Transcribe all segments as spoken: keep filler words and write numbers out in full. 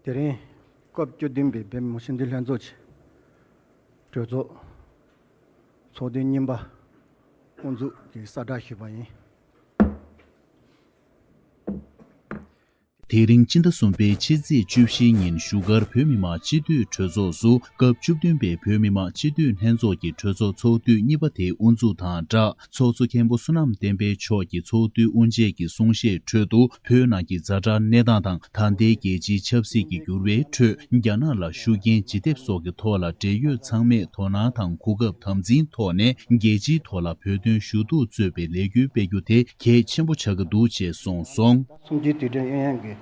དེ་རིང་སྐབས་བཅུ་བདུན་པའི་བོད་མི་མང་སྤྱི་འཐུས་ལྷན་ཚོགས་ཀྱི་གྲོས་ཚོགས་ཚོགས་དུས་གཉིས་པ་དབུ་འཛུགས་ཀྱི་གསལ་བསྒྲགས་ཞུས་པ་ཡིན། དེ་རིང་སྤྱི་ཟླ་གསུམ་པའི་ཕྱི་ཚེས་བཅུ་བཞི་ཉིན་བཞུགས་སྒར་བོད་མི་མང་སྤྱི་འཐུས་གྲོས་ཚོགས་སུ་སྐབས་བཅུ་བདུན་པའི་བོད་མི་མང་སྤྱི་འཐུས་ལྷན་ཚོགས་ཀྱི་གྲོས་ཚོགས་ཚོགས་དུས་གཉིས་པ་དེ་དབུ་འཛུགས་དང་སྦྲགས། ཚོགས་གཙོ་མཁན་པོ་བསོད་ནམས་བསྟན་འཕེལ་མཆོག་གིས་ཚོགས་འདུའི་དབུ་འབྱེད་ཀྱི་གསུང་བཤད་ཁྲོད་དུ། བོད་ནང་གི་ཛ་དྲག་གནས་སྟངས་དང་། ད་ལྟའི་རྒྱལ་སྤྱིའི་ཆབ་སྲིད་ཀྱི་འགྱུར་བའི་ཁྲོད། རྒྱ་ནག་ལ་ཤུགས་རྐྱེན་ཇི་ཐེབས་སོགས་ཀྱི་ཐོག་ལ། འབྲེལ་ཡོད་ཚང་མས་དོ་སྣང་དང་གོ་སྐབས་དམ་འཛིན་ཐོག་ནས། རྒྱལ་སྤྱིའི་ཐོག་ལ་བོད་དོན་ཞུ་གཏུག་གཙོས་པའི་ལས་འགུལ་སྤེལ་རྒྱུ་དེ་གལ་ཆེན་པོ་ཆགས་ཀྱི་འདུག་ཅེས་གསུངས་སོང་། གསུམ་བཅུའི་དུས་དྲན་ཨུ་ཡོན་གྱི་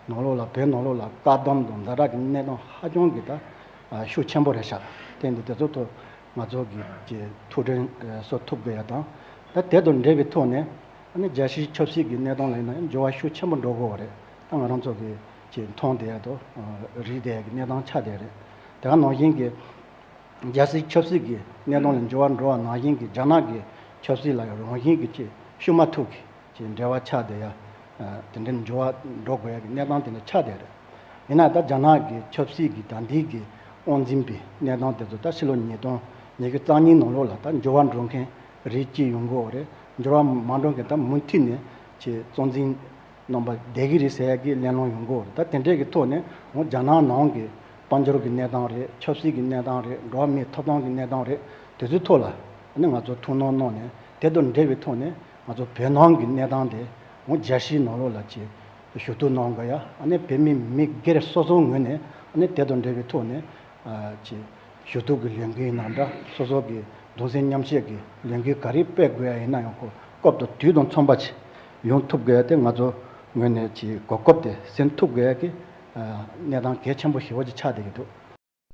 ནང་ལོགས་ལ། བོད་ནང་ལོགས་ལ་བཀག་སྡོམ་དང་ཛ་དྲག་གི་གནས་སྟངས་ཧ་ཅང་གི་ད་ཤུགས་ཆེན་པོ་རེད་ཤག་དེ་འདི་དེ་ཚོ་ཐོག་ང་ཚོ་གི་ཀྱི་ཐུགས་དྲན་གསོ་ཐུབ་དགོས་ཡ་དང་། ད་དེ་དང་འབྲེལ་བའི་ཐོག་ནས་ཨ་ནི་རྒྱལ་སྤྱིའི་ཆབ་སྲིད་ཀྱི་གནས་སྟངས་ལ་ཡིན་ན་ཡང་འགྱུར་བ་ཤུགས་ཆེན་པོ་འགྲོ་དགོས་པ་རེད། ད་ང་རང་ཚོ་གི་ཀྱི་མཐོང་བསྡད་ཡ་དང་རིག་བསྡད་ཡ་གི་གནས་སྟངས་ཆགས་བསྡད་རེད། དེ་ག་ནང་བཞིན་གྱི་རྒྱལ་སྲིད་ཆབ་སྲིད་ཀྱི་གནས་སྟངས་ལ་འགྱུར་བ་འགྲོ་བ་ནང་བཞིན་གྱི་རྒྱ་ནག་གི་ཆབ་སྲིད་ལ་ཡང་རང་བཞིན་གྱི་ཅིག་ཤུགས་མ་ཐུག་གི་ཅིག་འབྲེལ་བ་ཆགས་བསྡད་ཡ། དེ་འདྲའི་འགྱུར་བ་འགྲོ་དགོས་ཡ་གི་གནས་སྟངས་དེ་འདྲ་ཆགས་བསྡད་རེད། ཡིན་ན་ད་རྒྱ་ནག་གི་ཆབ་སྲིད་ཀྱི་ད་ལྟའི་གི་དབང་འཛིན་པའི་གནས་སྟངས་དེ་ཚོ་ད་ཕྱི་ལོ་ཉིས་སྟོང་ཉི་ཤུ་རྩ་གཉིས་ནང་ལོགས་ལ་ད་འགྱུར་བ་འགྲོ་མཁན་རིགས་གཅིག་ཡོང་གི་ཡོད་རེད། འགྱུར་བ་མ་འགྲོ་མཁན་ད་མུ་མཐུད་ནས་ཅིག་གཙོ་འཛིན་རྣམ་པ་བསྡད་ཀྱི་རེད་ཟེར་ཡ་གི་གླེང་སློང་ཡོང་གི་ཡོད་རེད། ད་དེ་འདྲའི་གི་ཐོག་ནས་འོ་རྒྱ་ནག་ནང་གི་དཔལ་འབྱོར་གྱི་གནས་སྟངས་རེད། ཆབ་སྲིད་ཀྱི་གནས་སྟངས་རེད། འགྲོ་བ་མིའི་ཐོབ་ཐང་གི་གནས་སྟངས་རེད། དེ་ཚོའི་ཐོག་ལ་ཨ་ནི་ང་ཚོ་ཐུགས་སྣང་གནང་ནས་དེ་དང་འབྲེལ་བའི་ཐོག་ནས་ང་ཚོ་བོད་ནང་གི་གནས་སྟངས་དེ་འོ་རྒྱལ་སྤྱིའི་ནང་ལོགས་ལ་ཅིག་ཞུ་གཏུག་གནང་དགོས་ཡ། ཨ་ནི་བོད་མི་མི་སྒེར་སོ་སོའི་ངོས་ནས་ཨ་ནི་དེ་དང་འབྲེལ་བའི་ཐོག་ནས་ཨ་ཅིག་ཞུ་གཏུག་གི་ལས་འགུལ་ཡིན་ན་འདྲ། སོ་སོ་གི་གདུང་སེམས་མཉམ་བསྐྱེད་ཀྱི་ལས་འགུལ་ག་རེ་སྤེལ་དགོས་ཡ་ཡིན་ན་ཡང་ཁོ་སྐབས་དང་དུས་དང་མཚུངས་པ་ཅིག་ཡོང་ཐུབ་དགོས་ཡ་དེ་ང་ཚོ་ངོས་ནས་ཅིག་གོ་སྐབས་དེ་ཟིན་ཐུབ་དགོས་ཡ་གི་ཨ་གནས་སྟངས་གལ་ཆེན་པོ་ཞེ་པོ་ཅིག་ཆགས་བསྡད་ཀྱི་འདུག།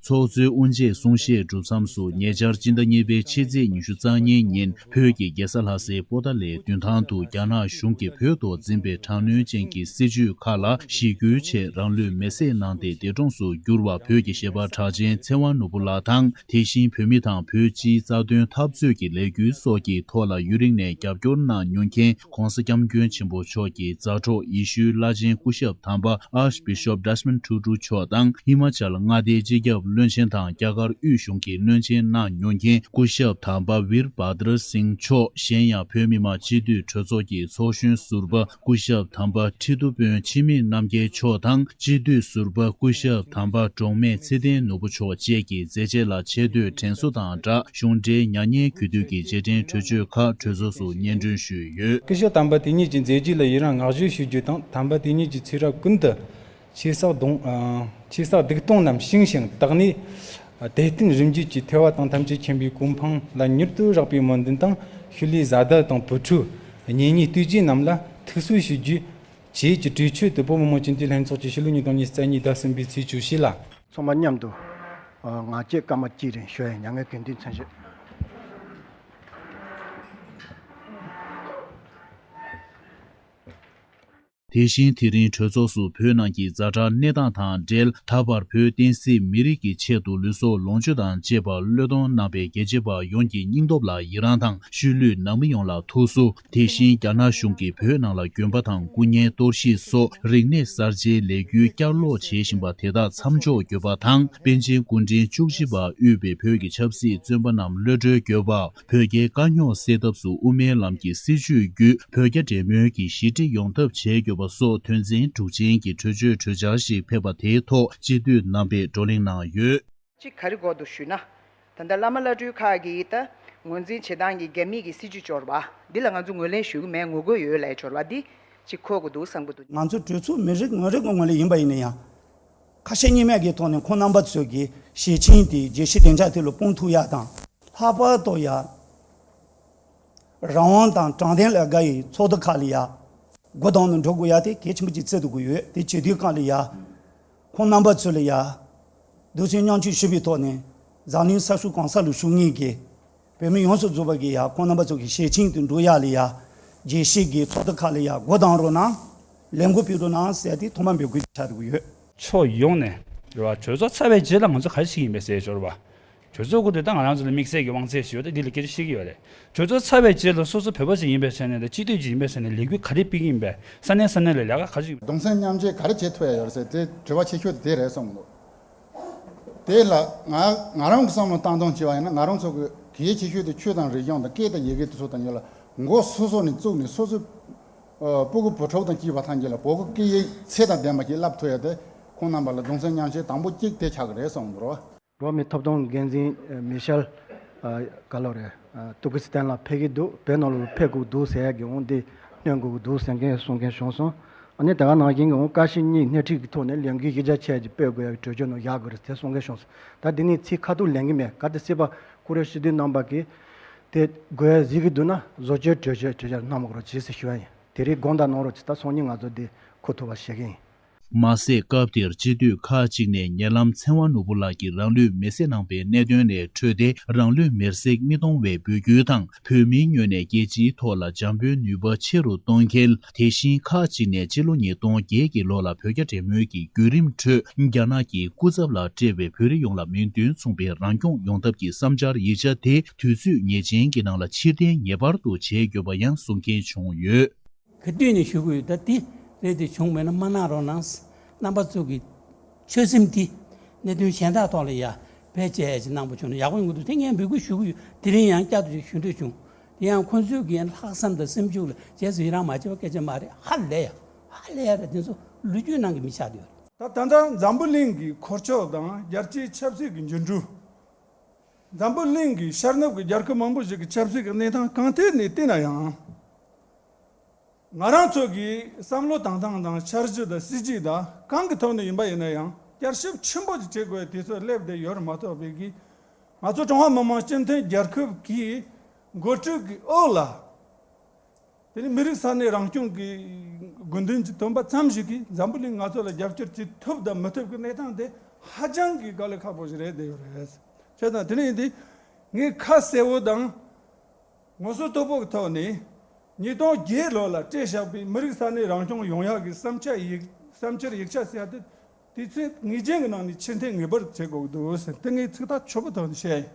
ཚོགས་གཙོའི་དབུ་འབྱེད་གསུང་བཤད་གྲུབ་མཚམས་སུ། ཉེ་ཆར་སྤྱི་ཟླ་གཉིས་པའི་ཕྱི་ཚེས་ཉི་ཤུ་རྩ་གཉིས་ཉིན་བོད་ཀྱི་རྒྱལ་ས་ལྷ་སའི་པོ་ཏཱ་ལའི་མདུན་ཐང་དུ་རྒྱ་ནག་གཞུང་གིས་བོད་ཐོག་འཛིན་པའི་དྲག་གནོན་ཅན་གྱི་སྲིད་བྱུས་ཁག་ལ་ཞི་རྒོལ་ཆེད་རང་ལུས་མེར་སྲེག་གནང་སྟེ་འདས་གྲོངས་སུ་གྱུར་བ་བོད་ཀྱི་གཞས་པ་གྲགས་ཅན་ཚེ་དབང་ནོར་བུ་ལགས་དང་། དེ་བཞིན་བོད་མི་དང་བོད་སྤྱིའི་རྩ་དོན་འཐབ་རྩོད་ཀྱི་ལས་འགུལ་སོགས་ཀྱི་ཐོག་ལ་ཡུན་རིང་ནས་རྒྱབ་སྐྱོར་གནང་མྱོང་མཁན་༸གོང་ས་༸སྐྱབས་མགོན་ཆེན་པོ་མཆོག་གི་མཛའ་གྲོགས་ཡེ་ཤུའི་བླ་ཆེན་སྐུ་ཞབས་དམ་པ་Archbishop Desmond Tutu་མཆོག་དང་། ཧི་མ་ཅལ་མངའ་སྡེའི་སྤྱི་ཁྱབ་བློན་ཆེན་དང་རྒྱ་གར་དབུས་གཞུང་གི་བློན་ཆེན་གནང་མྱོང་མཁན་སྐུ་ཞབས་དམ་པ་Veerbhadra Singh་མཆོག་གཞན་ཡང་བོད་མི་མང་སྤྱི་འཐུས་གྲོས་ཚོགས་ཀྱི་ཚོགས་གཞོན་ཟུར་པ་སྐུ་ཞབས་དམ་པ་ཁྲི་ཐུབ་དཔོན་འཆི་མེད་རྣམ་རྒྱལ་མཆོག་དང་། སྤྱི་འཐུས་ཟུར་པ་སྐུ་ཞབས་དམ་པ་འབྲོག་སྨད་ཚེ་བརྟན་ནོར་བུ་མཆོག་བཅས་ཀྱི་མཛད་རྗེས་ལ་ཆེ་བསྟོད་དྲན་གསོ་དང་སྦྲགས། གཞུང་འབྲེལ་མྱ་ངན་གུས་འདུད་ཀྱི་རྗེས་དྲན་གྲོས་ཆོད་ཁག་གྲོས་ཚོགས་སུ་སྙན་སྒྲོན་ཞུས་ཡོད། སྐུ་ཞབས་དམ་པ་དེ་ཉིད་ཀྱི་མཛད་རྗེས་ལ་ཡི་རང་བསྔགས་བརྗོད་ཞུ་རྒྱུ་དང་། དམ་པ་དེ་ཉིད་ཀྱི་ཚེ་རབས་ཀུན་ཏུ་ཆོས་བསགས་གདུང་ཨ་ཆོས་བསགས་སྡིག་ལྟུང་རྣམས་བྱང་ཞིང་དག་ནས། དད་རྟེན་རིམ་བརྗོད་ཀྱི་ཐོས་པ་དང་། ཐམས་ཅད་མཁྱེན་པའི་གོ་འཕང་ལ་མྱུར་དུ་རེག་པའི་སྨོན་འདུན་དང་། ཤུལ་ལུས་བཟའ་ཟླ་དང་བུ་ཕྲུག་གཉེན་ཉེ་བསྟོད་བཅས་རྣམས་ལ་ཐུགས་གསོ་ཞུ་རྒྱུ་བཅས་ཀྱི་གྲོས་ཆོད་དེ་བོད་མི་མང་སྤྱི་འཐུས་ལྷན་ཚོགས་ཀྱིས་ཕྱི་ལོ་ཉིས་སྟོང་ཉི་ཤུ་རྩ་གཉིས་ཟླ་གསུམ་པའི་ཚེས་བཅུ་བཞི་ལ། ཚང་མ་མཉམ་དུ་ང་བཅས་སྐར་མ་གཅིག་རིང་ཞུ་ཡ་ཡིན། མྱ་ངན་གུས་འདུད་མཚན་ཞུ། དེ་བཞིན་དེ་རིང་གྲོས་ཚོགས་སུ་བོད་ནང་གི་ཛ་དྲག་གནས་སྟངས་དང་འབྲེལ། ད་བར་བོད་བསྟན་སྲིད་མི་རིགས་ཀྱི་ཆེད་དུ་ལུས་སྲོག་ལོངས་སྤྱོད་དང་བཅས་པ་བློས་གཏོང་གནང་པའི་རྒྱལ་གཅེས་པ་ཡོངས་ཀྱི་སྙིང་སྟོབས་ལ་ཡི་རངས་དང་། ཤུལ་ལུས་ནང་མི་ཡོངས་ལ་ཐུགས་གསོ། དེ་བཞིན་རྒྱ་ནག་གཞུང་གིས་བོད་ནང་ལ་དགོན་པ་དང་སྐུ་བརྙན་གཏོར་བཤིག་སོགས་རིག་གནས་གསར་བརྗེའི་ལས་འགུལ་བསྐྱར་ལོག་བྱེད་བཞིན་པ་དེ་དག་མཚམས་འཇོག་དགོས་པ་དང་། པཎ་ཆེན་སྐུ་ཕྲེང་བཅུ་གཅིག་པ་དབུས་པའི་བོད་ཀྱི་ཆབ་སྲིད་བཙོན་པ་རྣམས་གློད་གྲོལ་དགོས་པ། བོད་རྒྱའི་དཀའ་རྙོག་སེལ་ཐབས་སུ་དབུ་མའི་ལམ་གྱི་སྲིད་བྱུས་བརྒྱུད་བོད་རྒྱ་འབྲེལ་མོལ་གྱི་ཞི་འགྲིག་ཡོང་ཐབས་བྱེད་དགོས་པ་སོགས་དོན་ཚན་དྲུག་ཅན་གྱི་གྲོས་ཆོད་གྲོས་འཆར་ཞིག་ཕེབས་པ་དེའི་ཐོག་སྤྱི་འཐུས་རྣམ་པས་བགྲོ་གླེང་གནང་ཡོད། གཅིག་ག་རེ་དགོས་འདུག་ཞུས་ན། ད་ལྟ་བླ་མ་བླ་སྤྲུལ་ཁག་གིས་ད་ངོས་འཛིན་བྱེད་སྟངས་ཀྱི་རྒྱ་མི་གི་སྲིད་བྱུས་སྦྱོར་བ་འདི་ལ་ང་ཚོ་ངོས་ལེན་ཞུ་གི་མེད། ངོ་རྒོལ་ཡོད་ལབ་སྦྱོར་བ་འདི་གཅིག་འཁོར་དགོས་འདུག་བསམ་གྱི་འདུག། ང་ཚོ་གྲོས་ཚོགས་མི་རེ་ངོས་རེ་གི་ངོས་ལེན་ཡིན་པ་ཡིན་ན་ཡང་། ཁ་ཞེ་གཉིས་མེད་ཀྱི་ཐོག་ནས་ཁོང་རྣམ་པ་ཚོས་ཀྱི་ཞལ་ཆེམས་དེ་རྒྱལ་སྤྱིའི་སྡིངས་ཆ་དེ་ལ་སྤུངས་ཐུབ་ཡ་དང་། ལྷག་པར་དུ་ཡ། རང་དབང་དང་དྲང་བདེན་ལ་དགའ་བའི་ཚོགས་སྡེ་ཁག་ལ་ཡ། སྒོ་བསྡམས་ནས་འགྲོ་དགོས་ཡ་དེ་གལ་ཆེན་པོ་ཅིག་བརྩི་སྡོད་དགོས་ཡོད། དེ་བྱེད་དུས་སྒང་ལ་ཡ། ཁོང་རྣམ་པ་ཚོ་ལ་ཡ། གདུང་སེམས་མཉམ་སྐྱེད་ཞུ་བའི་ཐོག་ནས་འཛམ་གླིང་ས་ཕྱོགས་གང་ས་ལ་བཞུགས་མཁན་གྱི་བོད་མི་ཡོངས་སུ་རྫོགས་པ་གིས་ཡ་ཁོང་རྣམ་པ་ཚོ་གི་ཞལ་ཆེམས་དེ་འགྲོ་ཡ་ལ་ཡ། རྒྱལ་སྤྱིའི་གི་ཚོགས་སྡེ་ཁག་ལ་ཡ་སྒོ་བསྡམས་རོགས་གནང་། ལས་འགུལ་སྤེལ་རོགས་གནང་ཟེར་ཏེ་ཐོག་མར་འབོད་སྐུལ་བྱ་དགོས་ཡོད། ཕྱོགས་ཡོངས་ནས་རེད་བ། གྲོས་ཚོགས་ཚར་བའི་རྗེས་ལ་ང་ཚོ་ག་རེ་བྱེད་ཀྱི་ཡིན་པས་ཟེར་སྦྱོར་བ། གྲོས་ཚོགས་སྐུ་དེ་ད་ང་རང་ཚོ་ལ་དམིགས་བསལ་གྱི་དབང་ཚད་ཞིག་ཡོད་དེ་འདི་ལ་སྐད་ཆ་བཤད་ཀྱི་ཡོད་རེད། གྲོས་ཚོགས་ཚར་བའི་རྗེས་ལ་སོ་སོ་བོད་པ་ཞིག་ཡིན་པའི་ཆ་ནས་དང་སྤྱི་འཐུས་ཅིག་ཡིན་པའི་ཆ་ནས་ལས་འགུལ་ག་རེ་སྤེལ་གྱི་ཡིན་པས། ས་གནས་ས་གནས་ལ་ལས་ཀ་ག་རེ་བྱེད། གདུང་སེམས་མཉམ་སྐྱེད་ག་རེ་བྱེད་ཐུབ་ཡ་ཡོད་རེད་ཟེར་དེ་དྲི་བ་ཆེ་ཤོས་དེ་དེ་རེད་བསམ་གྱི་འདུག་དེ་ལ་ང་ང་རང་གི་བསམ་བློ་བཏང་སྟངས་བྱས་པ་ཡིན་ན། ང་རང་ཚོ་གི་གལ་ཆེ་ཤོས་དེ་ཆོས་དང་རིག་གཞུང་དང་སྐད་དང་ཡི་གེ་དེ་ཚོ་དང་ཉེ་ལ་མགོ་སོ་སོ་ནས་བཙུགས་ནས། སོ་སོའི་ཨ་སྤུ་གུ་བུ་ཕྲུག་དང་བཅས་པ་ཐམས་ཅད་ལ་བོད་ཀྱི་སྐད་ཡིག་ཚད་དང་ལྡན་པ་ཞིག་བསླབ་ཐུབ་ཡ་དེ་ཁོང་རྣམ་པ་ལ་གདུང་སེམས་མཉམ་སྐྱེད་དང་པོ་གཅིག་དེ་ཆགས་ཀྱི་རེད་བསམ་གྱི་འདུག་འགྲོ་བ་མིའི་ཐོབ་ཐང་འགན་འཛིན་མི་ཤེལ། ག་ལོ་རེད། ཏུར་ཀི་སི་ཐན་ལ་ཕེབས་ཀྱི་འདུག་བོད་ནང་ལ་ཕེབས་དགོས་འདུག་ཟེར་ཡ་གི་འོང་འདི་སྣོན་དགོས་ཀྱི་འདུག་ཟེར་མཁན་གསུང་མཁན་བྱུང་སོང་། ཨ་ནི་དེ་ག་ནང་བཞིན་གྱི་འོང་ཀ་ཤི་གཉིས་སྣེ་ཁྲིད་ཀྱི་ཐོག་ནས་ལས་འགུལ་གཞི་རྒྱ་ཆེ་ཅིག་སྤེལ་དགོས་ཡ་གི་གྲོས་ཆོད་ནང་བཞག་དགོས་རེད་ཟེར་གསུང་མཁན་བྱུང་སོང་། ད་འདི་ནས་ཚིག་ཁ་ཐུག་ལེན་གྱི་མེད། ག་དེ་སྲིད་པ་ཁོ་རའི་སྤྱི་འཐུས་རྣམ་པ་གིས་དེ་དགོས་ཡ་གཟིགས་ཀྱི་འདུག་ན། བཟོ་བཅོས་གྲོས་ཆོད་གྲོས་ཆོད་གནང་མ་དགོས་རོགས་གྱིས་ཟེར་ཞུ་ཡ་ཡིན། དེ་རིང་དགོངས་དག་གནང་རོགས་གྱིས། ད་སང་ཉིན་ང་ཚོ་འདི་གོ་ཐུབ་པ་བྱེད་ཀྱི་ཡིན། མ་ཟད། སྐབས་དེར་སྤྱི་འཐུས་ཁག་ཅིག་ནས་ཉེ་ལམ་ཚེ་དབང་ནོར་བུ་ལགས་ཀྱིས་རང་ལུས་མེར་སྲེག་གནང་པའི་གནད་དོན་ལས་འཕྲོས་ཏེ། རང་ལུས་མེར་སྲེག་མི་གཏོང་བའི་འབོད་སྐུལ་དང་། བོད་མིའི་ངོས་ནས་རྒྱལ་སྤྱིའི་ཐོག་ལ་འཇམ་པོའི་ནུས་པ་ཆེ་རུ་གཏོང་གལ། དེ་བཞིན་ཁག་ཅིག་ནས་སྤྱི་ལོ་ཉིས་སྟོང་བརྒྱད་ཀྱི་ལོ་ལ་བོད་རྒྱ་འབྲེལ་མོལ་གྱི་བརྒྱུད་རིམ་ཁྲོད། རྒྱ་ནག་གི་སྐུ་ཚབ་ལ་སྤྲད་པའི་བོད་རིགས་ཡོངས་ལ་མིང་དོན་མཚུངས་པའི་རང་སྐྱོང་ཡོང་ཐབས་ཀྱི་བསམ་འཆར་ཡིག་ཆ་དེ་དུས་ཚོད་ངེས་ཅན་གྱི་ནང་ལ་ཕྱིར་འཐེན་ངེས་པར་དུ་བྱེད་དགོས་པ་ཡང་གསུང་མཁན་བྱུང་ཡོད། ག་དུས་ནས་ཞུ་གི་ཡོད། ད་དེ་རེད། དེ་བྱུང་མེད་ན་མ་གནང་རོགས་གནང་། རྣམ་པ་ཚོ་གི་ཆོད་སེམས་དེ་གནད་དོན་གཞན་དག་ཐོག་ལ་ཡ་བེད་སྤྱད་ཡ་ཅིག་གནང་པ་བྱུང་ན་ཡག་པོ་ཡོང་གི་འདུག་དེ་ངས་འབོད་སྐུལ་ཞུ་གི་ཡོད། དེ་རིང་ཡང་བསྐྱར་དུ་ཞུ་འདོད་བྱུང་། དེ་ཡང་ཁོང་ཚོས་ཀྱི་ལྷག་བསམ་དང་སེམས་ཤུགས་ལ་རྗེས་སུ་ཡི་རང་མ་བྱས་པ་སྐད་ཆ་མ་རེད། ཧ་ལས་ཡ་ཧ་ལས་ཡ་རེད། དེ་ཚོ་ལོ་རྒྱུས་ནང་གི་མི་ཆགས་དེ་ཡོད་རེད། ད་ད་ལྟ་འཛམ་བུ་གླིང་གི་འཁོར་ཕྱོགས་དང་རྒྱལ་སྤྱིའི་ཆབ་སྲིད་ཀྱི་འགྱུར་འགྲོས། འཛམ་བུ་གླིང་གི་ཤར་ནུབ་ཀྱི་རྒྱལ་ཁབ་མང་པོ་ཞིག་གི་ཆབ་སྲིད་ཀྱི་གནས་སྟངས་གང་ཐད་ནས་བལྟས་ན་ཡང་། ང་རང་ཚོ་གི་བསམ་བློ་བཏང་སྟངས་དང་འཆར་གཞི་དང་སྲིད་ཇུས་དང་གང་གི་ཐོག་ནས་ཡིན་པ་ཡིན་ན་ཡང་བསྐྱར་ཞིབ་ཆེན་པོ་ཞིག་བྱེད་དགོས་པའི་དུས་ཚོད་སླེབས་བསྡད་ཡོད་རེད་མ་གཏོགས། བོད་ཀྱི་ང་ཚོ་ཀྲུང་ཧྭ་མི་དམངས་སྤྱི་མཐུན་རྒྱལ་ཁབ་ཀྱི་འགོ་ཁྲིད་ཀྱི་འོག་ལ། དེ་ནས་མི་རིགས་ས་གནས་རང་སྐྱོང་གི་དགོས་འདུན་གྱི་ཐོན་པ་ཙམ་ཞིག་གིས་འཛམ་བུ་གླིང་ང་ཚོ་ལ་རྒྱབ་སྐྱོར་བྱེད་ཐུབ་དང་མི་ཐུབ་ཀྱི་གནས་སྟངས་དེ་ཧ་ཅང་གི་དཀའ་ལས་ཁག་པོ་ཞིག་རེད་བསྡད་ཡོད་རེད། བྱས་ཙང་དེ་ནས་ཡིན་དུས་ངས་ཁ་གསལ་བོ་དང་ངོ་སོ་དོད་པོ་གི་ཐོག་ནས་ཉིས་སྟོང་བརྒྱད་ལོ་ལ་སྤྲད་བཞག་པའི་མི་རིགས་ས་གནས་རང་སྐྱོང་ཡོང་ཡག་གི་བསམ་འཆར་ཡིག་བསམ་འཆར་ཡིག་ཆ་ཟེར་ཡ་དེ་དུས་ཚོད་ངེས་ཅན་གྱི་ནང་ནས་ཕྱིར་འཐེན་ངེས་པར་བྱེད་དགོས་ཀྱི་འདུག་ཟེར། དེ་ངས་ཚིག་ཐག་ཆོད་པོ་ཐོག་ནས་བཤད་ཡིན།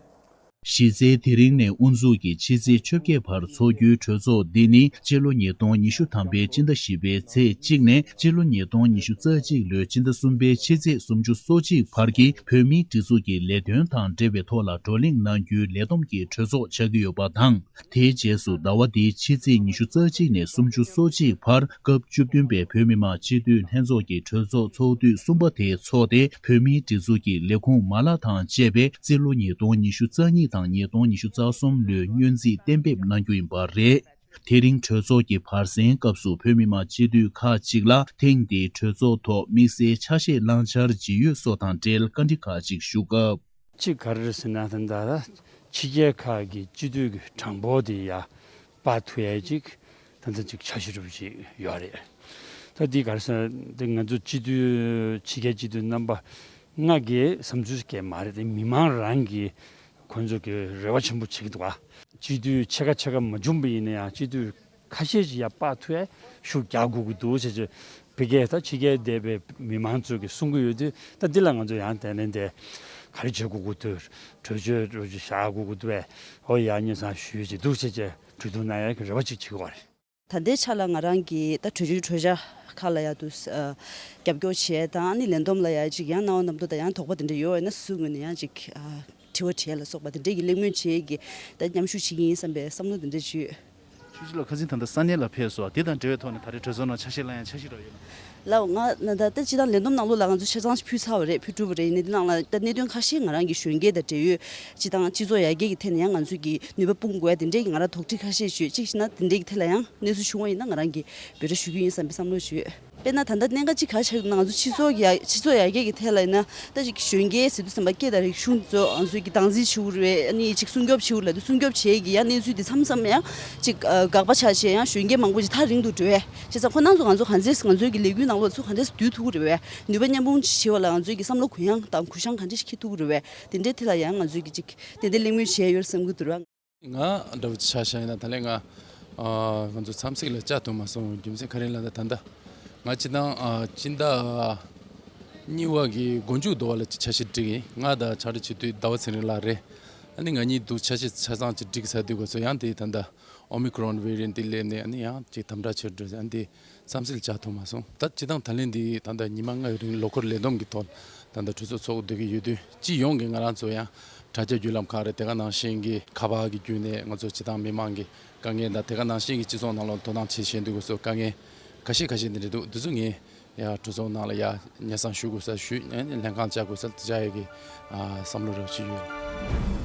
གཞི་རྩའི་དེ་རིང་ནས་དབུ་འཛུགས་ཀྱིས་ཕྱི་ཚེས་བཅོ་བརྒྱད་བར་འཚོགས་རྒྱུའི་གྲོས་ཚོགས་འདི་ནི་སྤྱི་ལོ་ཉིས་སྟོང་ཉི་ཤུ་ཐམ་པའི་སྤྱི་ཟླ་བཞི་པའི་ཚེས་གཅིག་ནས་སྤྱི་ལོ་ཉིས་སྟོང་ཉི་ཤུ་རྩ་གཅིག་ལོའི་སྤྱི་ཟླ་གསུམ་པའི་ཕྱི་ཚེས་སུམ་ཅུ་སོ་གཅིག་བར་གྱི་བོད་མིའི་སྒྲིག་འཛུགས་ཀྱི་ལས་དོན་དང་འབྲེལ་བའི་ཐོག་ལ་བགྲོ་གླེང་གནང་རྒྱུའི་ལས་བསྡོམས་ཀྱི་གྲོས་ཚོགས་ཆགས་ཀྱི་ཡོད་པ་དང་། དེའི་རྗེས་སུ་ཟླ་བ་འདིའི་ཕྱི་ཚེས་ཉི་ཤུ་རྩ་གཅིག་ནས་སུམ་ཅུ་སོ་གཅིག་བར་སྐབས་བཅུ་བདུན་པའི་བོད་མི་མང་སྤྱི་འཐུས་ལྷན་ཚོགས་ཀྱི་གྲོས་ཚོགས་ཚོགས་དུས་གསུམ་པ་དེ་འཚོགས་ཏེ། བོད་མིའི་སྒྲིག་འཛུགས་ཀྱི་ལས་ཁུངས་མ་ལག་དང་བཅས་པའི་རྩིས་ལོ་ཉིས་སྟོང་ཉི་ཤུ་རྩ་གཉིས་དང་ཉིས་སྟོང་ཉི་ཤུ་རྩ་གསུམ་ལོའི་སྙུན་རྩིས་གཏན་འབེབས་གནང་རྒྱུ་ཡིན་པ་རེད། དེ་རིང་གྲོས་ཚོགས་ཀྱི་བར་གསེང་སྐབས་སུ་བོད་མི་མང་སྤྱི་འཐུས་ཁག་ཅིག་ལ་ཐེངས་འདིའི་གྲོས་ཚོགས་ཐོག་དམིགས་བསལ་ཆ་ཤས་བླང་འཆར་ཇི་ཡོད་སོགས་དང་འབྲེལ་བཀའ་འདྲི་ཁག་ཅིག་ཞུ་སྐབས། གཅིག་ག་རེ་རེད་ཟེར་ན། ད་ལྟ་ཕྱི་རྒྱལ་ཁག་གི་སྤྱི་འཐུས་ཀྱི་གྲངས་འབོར་དེ་ཡར་སྤར་ཐུབ་ཡ་ཅིག་ད་ལྟ་ཅིག་འཆར་གཞི་འདྲ་པོ་ཅིག་ཡོད་རེད། ད་འདི་ག་རེ་ཟེར་ན། འདི་ང་ཚོ་སྤྱི་འཐུས་ཕྱི་རྒྱལ་སྤྱི་འཐུས་རྣམ་པ་ལྔ་གིས་བསམ་ཚུལ་གང་ཡང་མ་རེད། དེ་མི་མང་རང་གིས་ཁོང་ཚོ་གི་རེ་བ་ཆེན་པོ་བྱེད་ཀྱི་འདུག་ག་སྤྱི་འཐུས་ཕྱེད་ཀ་ཕྱེད་ཀ་མ་བྱུང་པ་ཡིན་ན་ཡང་སྤྱི་འཐུས་ཁ་ཤས་ཅིག་ཡར་སྤར་ཐུབ་ཡ་ཤུགས་རྒྱག་དགོས་ཀྱི་འདུག་ཟེར་བྱས། ཕ་གིར་ད་ཕྱི་རྒྱལ་བསྡད་པའི་མི་མང་ཚོས་ཀྱིས་གསུང་གི་ཡོད་དུས། ད་འདི་ལ་ང་ཚོ་ཡང་དེ་ནས་དེ་ག་རེ་བྱེད་དགོས་ཀྱི་འདུག་གྲོས་ཆོད་རོ་ཅིག་བཞག་དགོས་ཀྱི་འདུག་བས། ཨོ་ཡ། སྙན་སེང་ཞུས་ཅིག་འདུག་ཟེར་བྱས་གྲོས་བསྡུར་གནང་ཡ་གི་རེ་བ་ཅིག་བྱེད་ཀྱི་ཡོད་རེད། ད་ལྟའི་ཆ་ལ་ང་རང་གིས་ད་གྲོས་ཆོད་གྲོས་འཆར་ཁག་ལ་ཡ་དུ་ཨ་རྒྱབ་སྐྱོར་བྱས་དང་། ཨ་ནི་ལས་བསྡོམས་ལ་ཡ་ཅིག་ཡང་སྣང་བ་རྣམ་རྟོག་དང་ཡང་དོགས་པ་དེ་འདྲ་ཡོད་ཡོད་ན་སུ་ངོས་ནས་ཡང་ཅིག་ཨ་དྲི་བ་དྲི་ཡ་ལ་སོགས་པ་དེ་འདྲས་ཀྱི་གླེང་མོལ་བྱེད་ཀྱི་ད་མཉམ་ཞུགས་བྱེད་ཀྱི་ཡིན་བསམ་པའི་བསམ་བློ་དེ་འདྲས་ཅིག་ཡོད། ཆུ་ཆུ་ལགས། ཁ་སང་ད་ལྟ་ས་གནས་ལ་ཕེབས་སོང་། དེ་དང་འབྲེལ་བའི་ཐོག་ནས་ད་རེས་གྲོས་ཚོགས་ནང་ཆ་ཤས་བླངས་ཡ་འཆར་གཞི་རོགས་ཡོད་ན། ལགས། ང་ན་ད་ལྟ་སྤྱི་བཏང་ལས་བསྡོམས་ནང་ལོགས་ལ་ང་ཚོ་ཆ་ཚང་ཞིག་ཕུལ་ཚར་བ་རེད། ཕུལ་གྲུབ་པ་རེད། ཡིན་ནའི་འདི་ནང་ལ་ད་གནད་དོན་ཁ་ཤས་ང་རང་གི་གཞོན་སྐྱེས་དང་འབྲེལ་ཡོད་སྤྱི་བཏང་སྤྱི་ཚོགས་ཡར་རྒྱས་ཀྱི་ཐད་ནས་ཡང་ང་ཚོས་ཀྱི་ནུས་པ་སྤུངས་དགོས་ཡ་དེ་འདྲས་ཀྱི་ང་རང་དོགས་འདྲི་ཁ་ཤས་ཞུས། གཅིག་བྱས་ན་དེ་འདྲས་ཀྱི་ཐད་ལ་ཡང་གནས་ཚུལ་བྱུང་བ་ཡིན་ན་ང་རང་གིས་འབོད་སྒྲ་ཞུ་རྒྱུ་ཡིན་བསམ་པའི་བསམ་བློ་ཞུ་ཡོད། དཔེར་ན་ད་ལྟ་གནད་འགག་ཅིག་ག་རེ་ཆགས་ཡོད་ན། ང་ཚོ་སྤྱི་ཚོགས་ཡ་སྤྱི་ཚོགས་ཡར་རྒྱས་ཀྱི་ཐད་ལ་ཡིན་ན་ད་ཅིག་གཞོན་སྐྱེས་ཟེར་དུས་ཙམ་པ་སྐད་དང་རིག་གཞུང་ཚོ་ང་ཚོའི་གི་སྟངས་འཛིན་བྱེད་དགོས་རེད། ཨ་ནི་ཅིག་སྲུང་སྐྱོབ་བྱེད་དགོས་ལབ་དུས་སྲུང་སྐྱོབ་བྱེད་ཀྱི་ཡ་གནས་ཚུལ་འདི་མཚམས་མཚམས་ཡང་ཅིག་ཨ་དགག་པ་ཆགས་བྱས་ཡང་གཞོན་སྐྱེས་མང་པོ་ཅིག་ཐག་རིང་དུ་འགྲོ་བས། བྱས་ཙང་ཁོ་རང་ཚོ་ང་ཚོ་ག་འདྲས་ང་ཚོའི་གི་ལས་འགུལ་ནང་ལོགས་ཚུར་ག་འདྲས་བསྡུ་ཐུབ་ཀྱི་རེད་བས། ནུས་པ་མཉམ་སྤུངས་བྱེད་པ་ལ་ང་ཚོའི་གི་བསམ་བློ་གུ་ཡངས་དང་གུ་བཤངས་ག་འདྲས་ཤིག་འཁྱེར་ཐུབ་ཀྱི་རེད་བས། དེ་འདྲའི་ཐད་ལ་ཡང་ང་ཚོའི་གི་ཅིག་ཏན་ཏན་གླེང་མོལ་བྱས་ཡོད་བསམ་གྱི་འདུག་ར། ང་འདྲ་བོ་ཆ་བཞག་ཡིན་ན། ད་ལན་ང་ཨ་ང་ཚོ་འཚམས་གཟིགས་ལ་བཅར་ཐུབ་མ་སོང་། རྒྱུ་མཚན་ག་རེ་ལབ་ན། ད་ལྟ་ང་སྤྱི་བཏང་ཨ་སྤྱི་ཟླ་ གཉིས་པ་གི་མགོ་མཇུག་དོ་བ་ལ་འཆར་གཞི་སྒྲིག་ཡིན། ང་དང་ཕྱག་སྦྲེལ་བྱེད་དུས་ཟླ་བ་ཚེ་རིང་ལགས་རེད། ཨ་ནི་ང་གཉིས་འདུག་འཆར་གཞི་ཆ་ཚང་ཅིག་སྒྲིག་ཚར་དུས་སྐབས་སུ་ཡང་དེ་ད་ལྟ་ཨོ་མི་ཀྲོན་ཝེ་རི་ཡན་ཊི་དེ་སླེབས་ནས་ཨ་ནི་ཡང་ཅིག་དམ་དྲག་ཆེར་འགྲོ་ཟེར་ཨ་ནི་དེ་བསམ་གཟིགས་བྱ་ཐུབ་མ་སོང་། ད་སྤྱི་བཏང་ད་ལན་འདི་ད་ལྟ་ཉི་མ་ལྔ་ཡི་རིང་ལོ་འཁོར་ལས་བསྡོམས་ཀྱི་ཐོག་ད་ལྟ་གྲོས་ཚོགས་ཚོགས་སྡོད་ཀྱི་ཡོད་དུས། སྤྱི་ཡོངས་ཀྱི་ང་རང་ཚོ་ཡང་དྲ་རྒྱ་བརྒྱུད་ལམ་ཁག་རེད། དེ་ག་ནང་བཞིན་གྱི་ཁ་པར་གྱི་བརྒྱུད་ནས་ང་ཚོ་སྤྱི་བཏང་མི་མང་གི་དཀའ་ངལ་དང་། དེ་ག་ནང་བཞིན་གྱི་སྤྱི་ཚོགས་ནང་ལ་དོ་སྣང་བྱེད་བཞིན་དུས་སྐབས་སུ་དཀའ་ངལ་ཁ་ཤས་ཁ་ཤས་འདི་འདྲ་འདུག་འདི་ཚོ་ངས་ཡ་གྲོས་ཚོགས་ནང་ལ་ཡ་སྙན་སེང་ཞུ་དགོས་ས་ཞུས། ཨ་ནི་ལྷན་ཁང་བཅར་དགོས་ས་བཅར་ཡས་ཀྱི་ཨ་བསམ་བློ་རེ་བ་ཞིག་ཡོད།